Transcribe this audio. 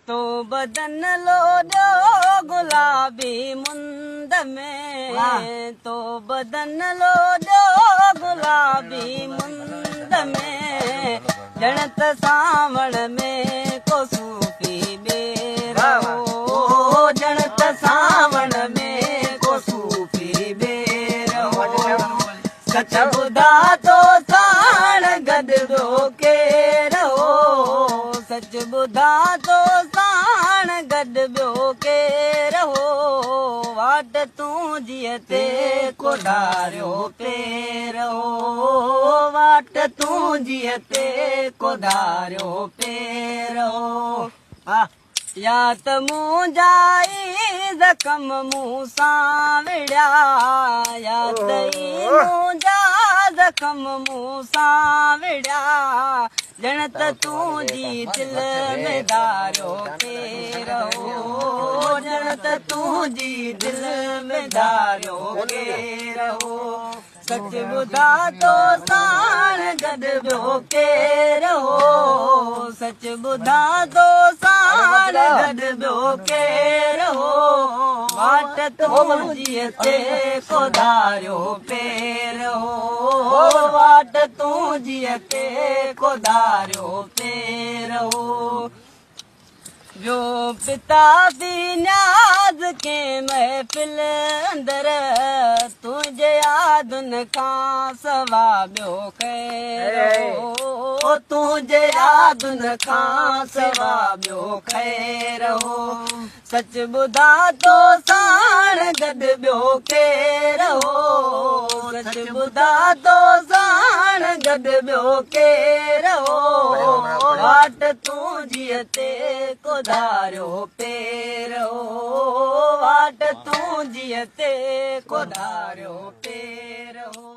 تو بدن لوڏيو گلابي مند ۾، تو بدن لوڏيو گلابي مند ۾، ڄڻ ته سانوڻ ۾ ڪو صوفي ٻير هو، ڄڻ ته سانوڻ ۾ ڪو صوفي ٻير هو. سچ ٻڌا تو ساڻ گڏ ٻيو ڪير هو، سچ ٻڌا تو ساڻ گڏ ٻيو ڪير هو. واٽ تون جيء تي ڪوڌاريو پير هو، واٽ تون جيء تي ڪوڌاريو پير هو. يا ته منهنجا ئي زخم مون سان وڙهيا، يا ته ئي منهنجا زخم مون سان وڙهيا، ڄڻ ته تنهنجي دل ۾ ڌاريو ڪير هو، ڄڻ ته تنهنجي دل ۾ ڌاريو ڪير هو. سچ ٻڌا تو ساڻ گڏ ٻيو ڪير هو، سچ ٻڌا تو ساڻ گڏ ٻيو ڪير هو. واٽ تنهنجي تي ڪوڌاريو پير هو، واٽ تنهنجي تي ڪوڌاريو پير هو. جو پتافي نياز ڪنهن محفل اندر، تنهنجي يادن کان سوا ٻيو خير هو، تنهنجي يادن کان سوا ٻيو خير هو. سچ ٻڌا تو ساڻ گڏ ٻيو ڪير هو، سچ ٻڌا تو ساڻ گڏ ٻيو ڪير هو. واٽ تنهنجي تي ڪوڌاريو پير هو، واٽ تنهنجي تي ڪوڌاريو پير هو.